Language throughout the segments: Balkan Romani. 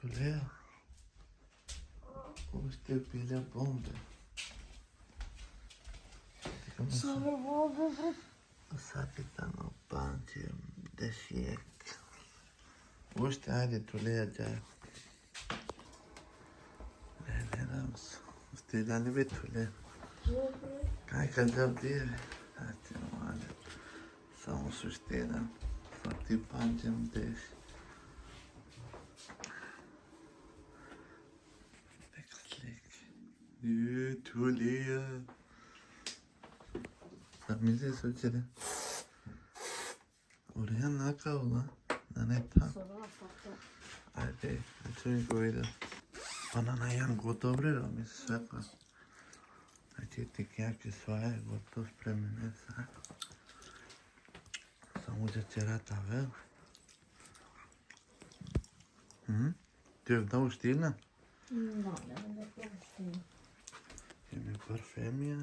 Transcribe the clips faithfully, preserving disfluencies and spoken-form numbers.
Lea. Ušte pile bombe. Samo bombe, bre. Sad ti tano panče, dešijek. Ušte, ajde, Tulea, džaj. Ne, ne, ne, ušte, dali bi Tulea. Kaj kad džab dire? Ajde, male. Samo suština. Sad ti panče, deš. Neka slike. Ju, Tulea. Sa mi se sučere. Orijan naka ola. Na ne ta. Ajde, ajde mi ko video. Pa na na jan gotobre, da mi se sve pa. Ajde ti kjake svaje, gotovo spremine sa. Samo da će rata, ve. Mhm. Ti je da uštine? No, ne, ne, ne, ne. Ime parfemija.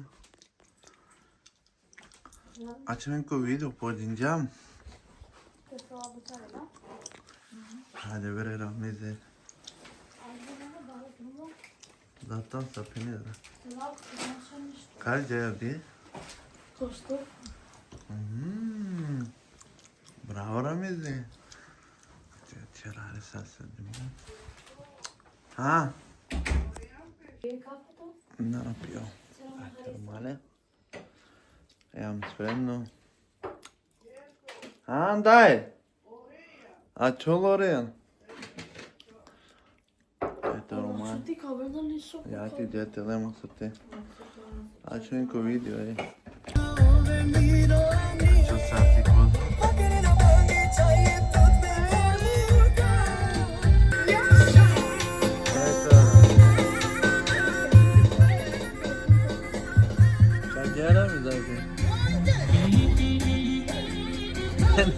A će mi ko video podinđam. Hajde, bre, Ramize. Da, tam sa pini, da. Kaj je, bi? Kosto? Mhm. Bravo, Ramize. Će, će rari sa se dimo. A? Na, pio. Ajde, male. Imam spremno. A, daj. A čulo, Orijan? Eto, Roman. Ti kamerno nisu. Ja ti dete, lemo sa te. A ću neko video, e. Što sad ti kod? Eto. Čak, ja mi dajte.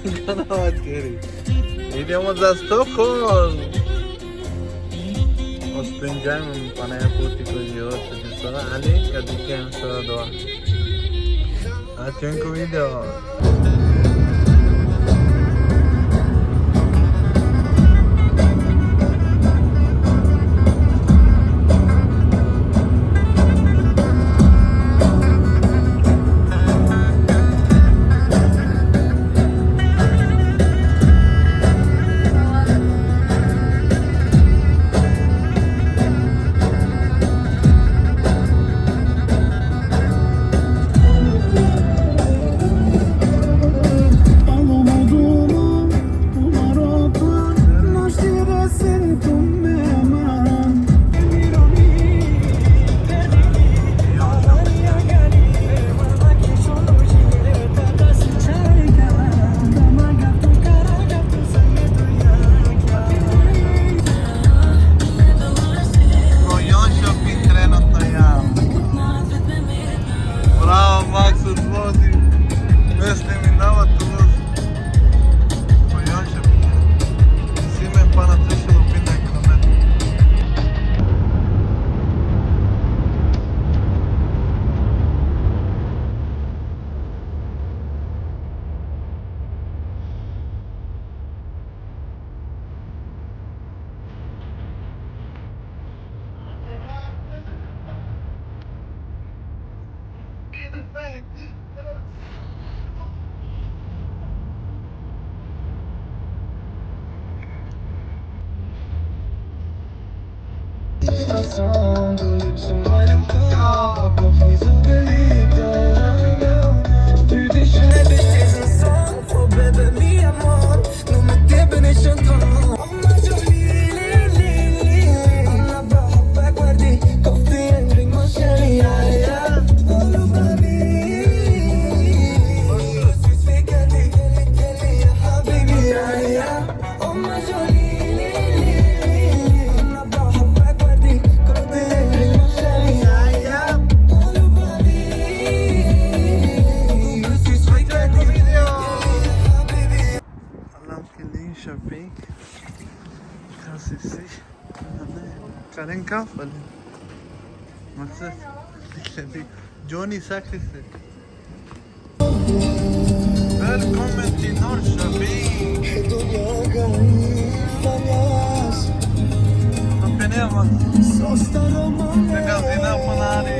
Niko na vatkeri. Idemo za Stockholm. Ospinđajmo mi pa na puti koji je oče, ali kad ih imam sada dva. A ti ko video. Ko Jönköping trenutno ja. Bravo, Max, odvozi. Mislim, i nama tu vozi. Ko Jönköping. Sime pa na tristo kilometri. Salam ki Linköping. Kasi si. Karen kafali. Maksud. Johnny Sakrisi. Välkommen till Norrköping! Neka zina pana ni,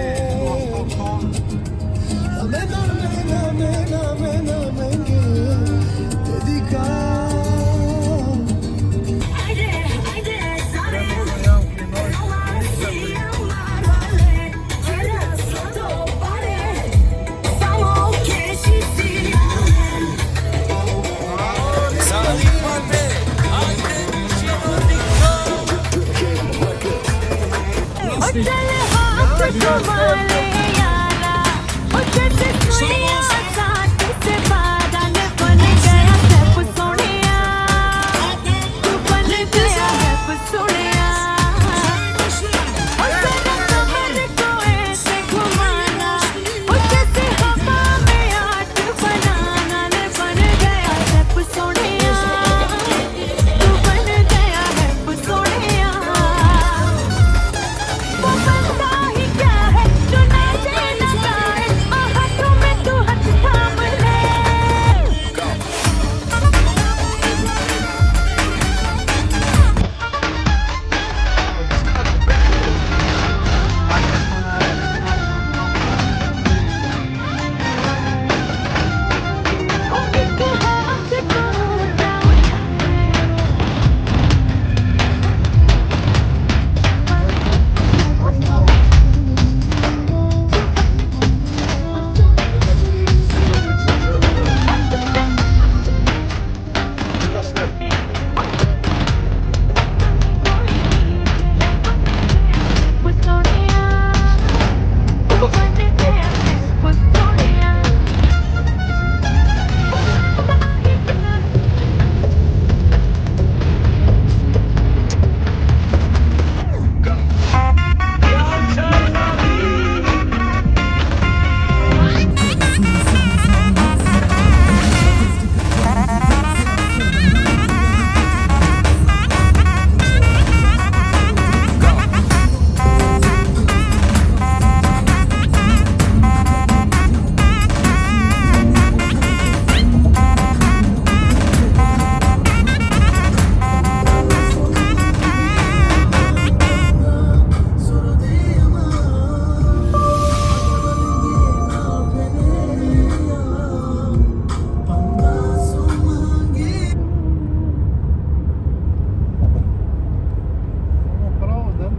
Pravo, da.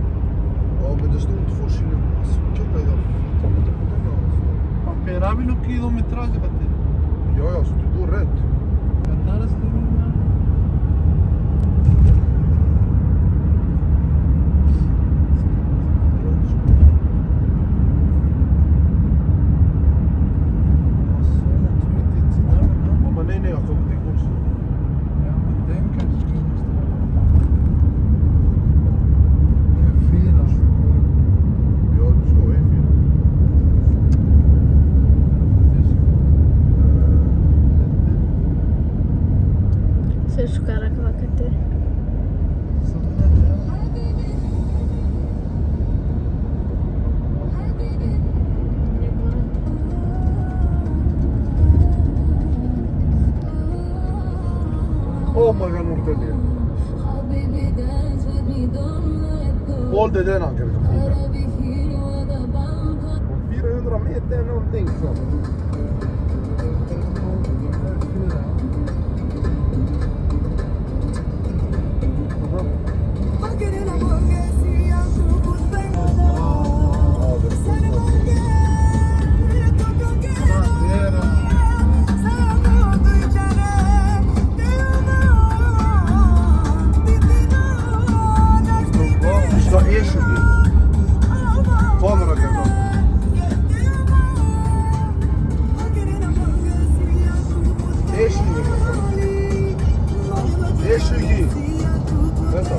Obe, da stond fošile. Čekaj, da. Pa pravilno kilometraža, kate. Ja, ja, so ti go red. Katara strana? Ama ne, ne, ako ti go. Ja, ma denka. Sve šukar akava kate. Oh my God, Nurten. Pol de dena kere. Pira yudra me te no think so. Što ešugi? Ponora ga. Ešugi. Ešugi. Eto.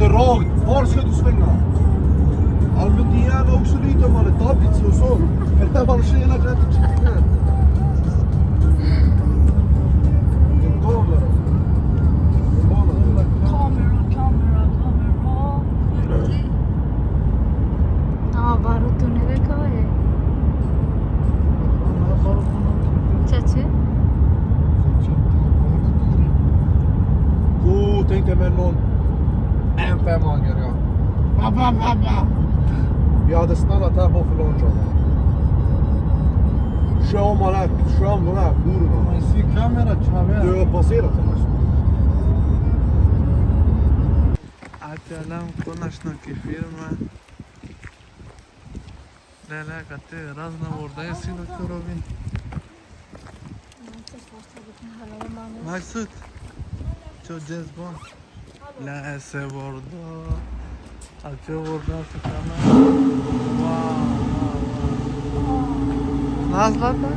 Rog, varför ska du svänga? Almedina också lite, man är tappigt så så. Det var så hela tiden. Kamera, kamera, kamera. Ama baro tu nere kao e. Čače? Ko, tänkte med någon. En femhundring, ja. Ba, ba, ba, ba. Vi hade stannat här bara för lunch. Kör om alla, kör om de här kurvorna. Men se kamera, kamera. Du har passerat den alltså. Ate alam konačno ki firma. Lele, kate razna vorda sino ki robi. Maksud, čo James Bond. La, ese vorda. A čo vorda se kama. Wow, wow, wow. Nazlata?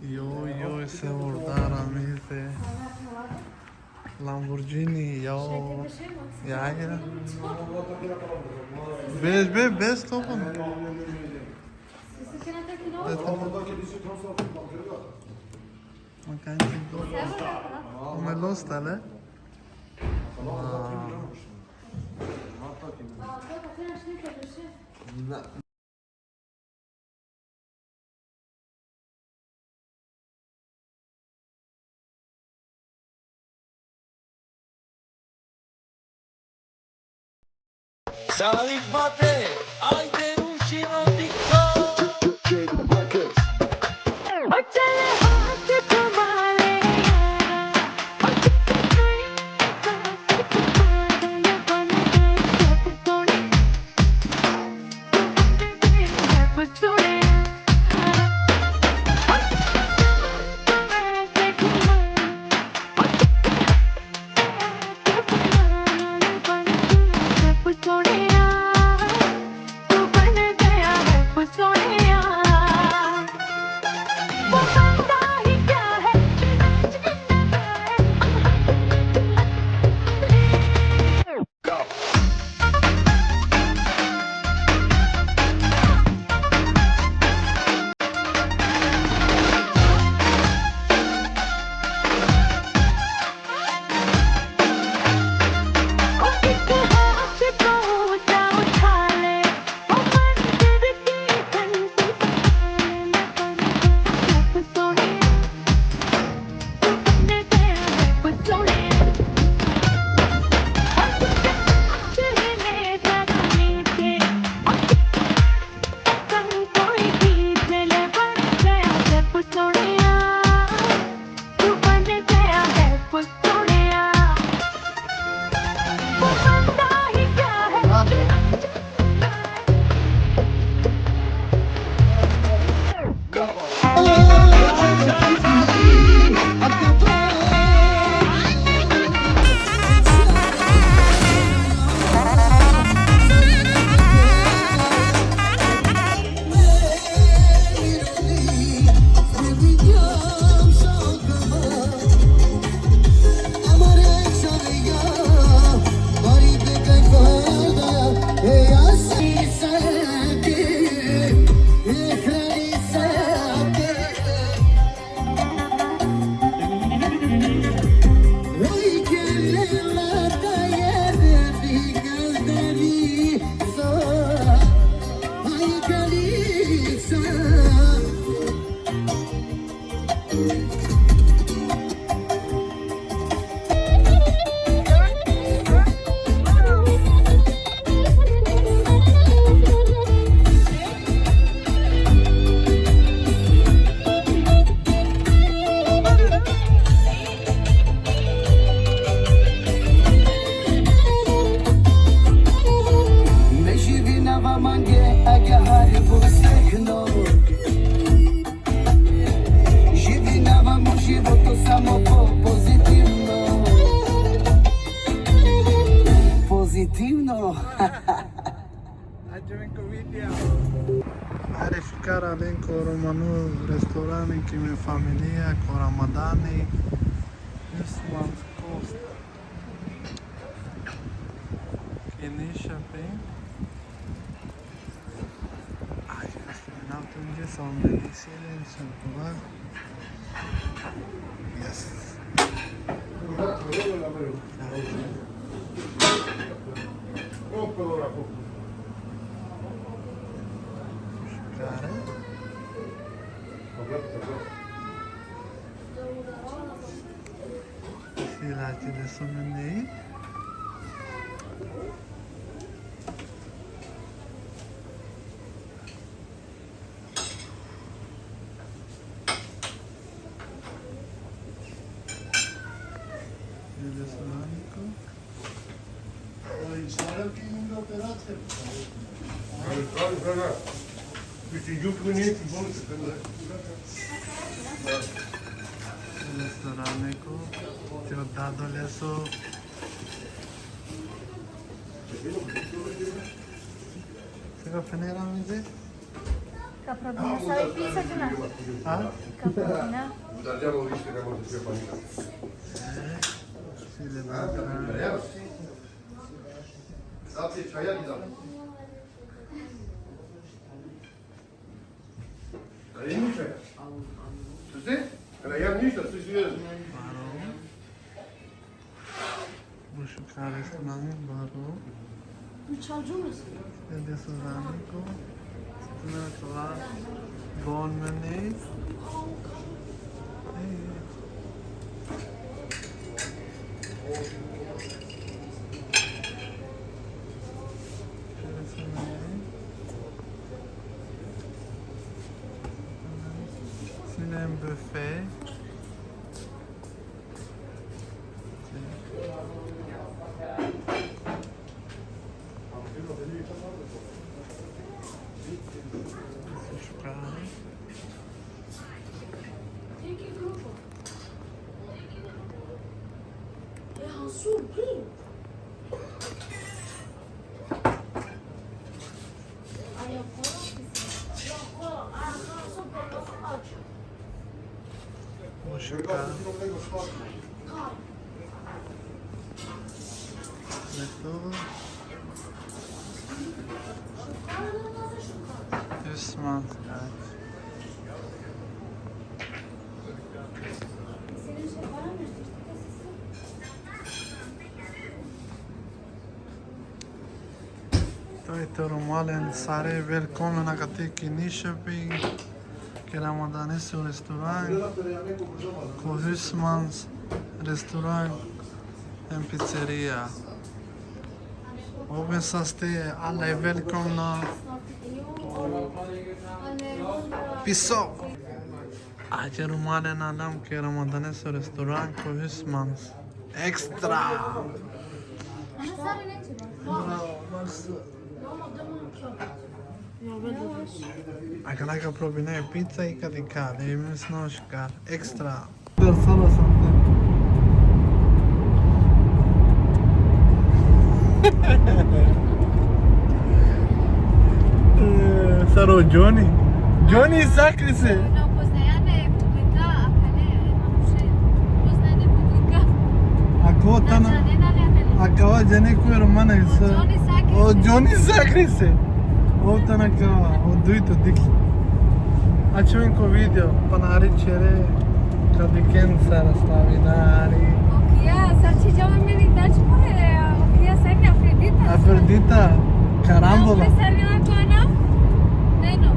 Joj, joj, se vurdara, mi se. Lamborghini, joj. Ja, ja. Bez, be, bez toga. Bez toga. Ma kaj ti to? Ome dostale. Salim Bate, ajde rušimo TikTok. Ki mi familija, ko Ramadani, Islam Kosta. Ki Nyköping. Aj, na tu nje sa me isi, se kova. Yes. Šukare. Sila ti de someni. Venezuelaniko. Venezuelaniko. Ti ho dado leso. Sega fenera mi de? Ka probina sa i pizza, džana? A? Ka probina. Andiamo, visto che non si fa niente. Sì, le mangiare. Date, c'hai da. Dai, mi c'è. Tu sì? Era io, mi sto, sì, sì. Baro. Bo šukar restorani, baro. Tu çalđum? Ede so radniko. Tuna kala. Bon meni. Ej. Sine em büfe. Šukar. Bo šukar. Eto. Usman. To je to, Romalen, sare, velkommen akate ki Nyköping, ki Ramadaneskoro restoran, ko Husmans restoran em pizzerija. Oven saste, alla je velkomna. Piso. Ače, Romalen, alam ki Ramadaneskoro restoran ko Husmans. Ekstra! Akana ka probina pizza i ka dikha, le mi sno šukar. Ekstra. Persona sam. E, sar o Džoni. Džoni, sakri se. No, poznajane publika, akane, manuše. Poznajane publika. Ako tana, na džanena le akane. Akava džane ko Romalen sa. O Džoni, sakri se. O Džoni, sakri se. Ov tana kava, o dujto dikh. Ačhoven ko video, pana hari čhere, ka dikhen sar slavinari. Okija, sar čhidžam me ni tač more, okija, sar ni Afrodita. Afrodita, karambola. Sar ni akana? Neno.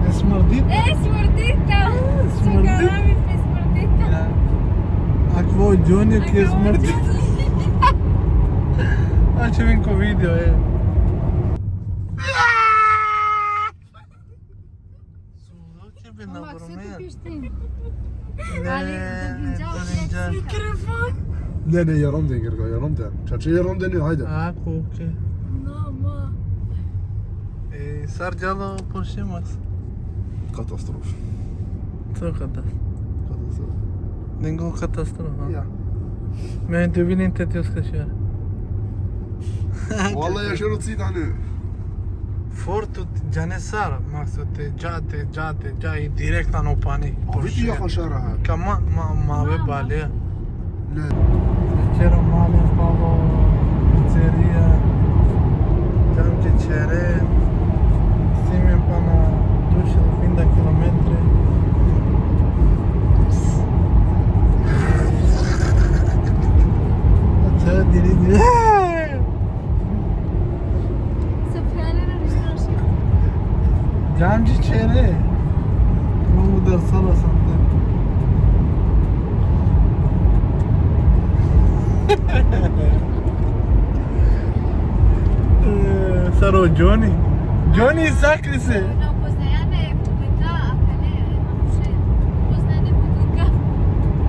Esmrdita. Esmrdita. Esmrdita. Sar karavi esmrdita. Ja. Akava o Džoni ki Esmrdita. Ačhoven ko video, e. Sudo ke bi na. Ama brume. Sesi pişti. Ne, ali ne, ne, ne, ne. Mikrofon. Ne, ne, yarom den, Gergo, yarom den. Čače, yarom den, hajde. A, koke. No, ma. E, sar džala po Šimas? Katastrofa. Co katastrofa? Katastrofa. Nego katastrofa. Ja. Me te vinin te ti oskašar. Vallahi yaşar o cidane. Fort tu džane sar, Maksud, te dža, te dža, te dža, i direkt ano pani. A vidi jako šara, ha. Kama, ma, ma ve bale. Ne. Večera mali palo pizzerija, džam ke čere, sime pana dušel pinda kilometre. Acha, diri, diri. Džam dži čere. Udar sala sante. E, sar o Džoni. Džoni, sakri se. No poznajane publika, akale, poznajane publika.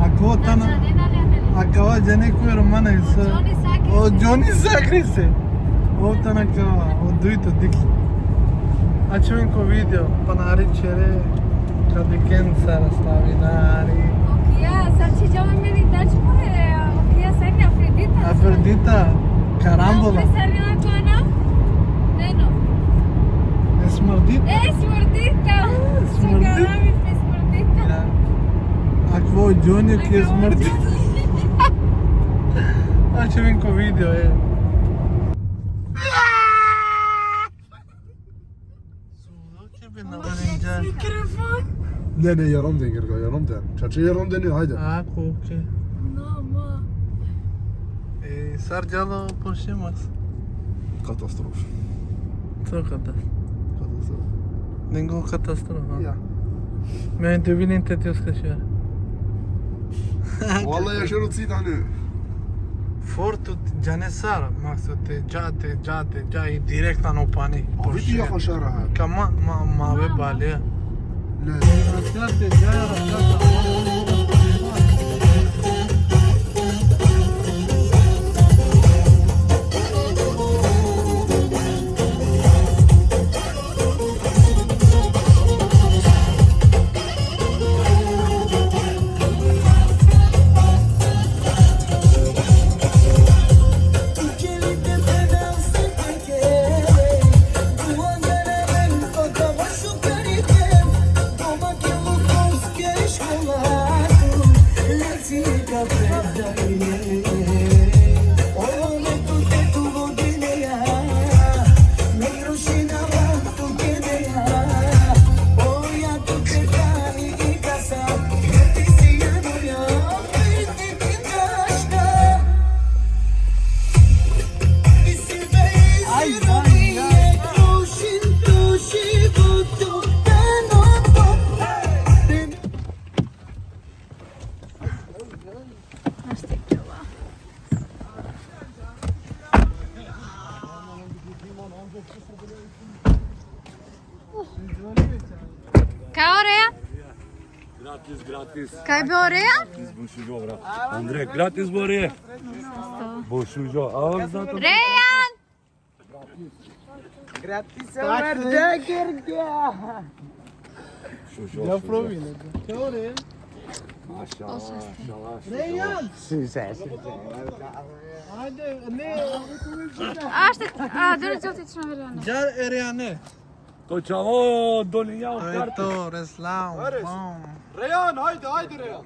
Ako tana, akava džane ko Romana isa. O Džoni, sakri se. Ov tana kava, o dujto, dikh. Ačhaven ko video, pana hari čere, ka dikhen sar slavinari. Okija, sar čhidžava meni dač more, okija, sar ne Afrodita. Afrodita, karambola. Sar ne akana? Neno. Esmardita. Esmardita. Esmardita. Ja. Akava o Džoni ki Esmardita. Ačhaven ko video, e. Mikrofon. Ne, ne, yarom den, Gerga, yarom den. Čače, yarom den, hajde. A, koke. No, ma. E, sar džala po šemas? Katastrofa. Co katastrofa? Katastrofa. Nego katastrofa. Ja. Me te vinin te ti oskašar. Vallahi yaşar o citane. Fort tu džane sar, Maksud, te dža, te dža, te dža, i direkt ano pani. A vidi jako šara, ha. Kama, ma, ma ve bale. Ne. Rahat te dža, rahat. Kaj o Rejan? Gratis, gratis. Kaj be o Rejan? Gratis, bošužo, bra. Andre, gratis, bore. Bošužo, a on zato... Rejan! Gratis, Omar Džaker, ja. Šužo, ja, šužo. Provine. Kaj o Rejan? Mašala, mašala, šužo. Rejan! Šužo, šužo. Ajde, ne. A, šta, a, dobro, ću otići na Rejane. Džar e Rejane. To čavo, dolinja u kartu. To je to, Reslam. Ares. Bom. Rejan, ajde, ajde, Rejan.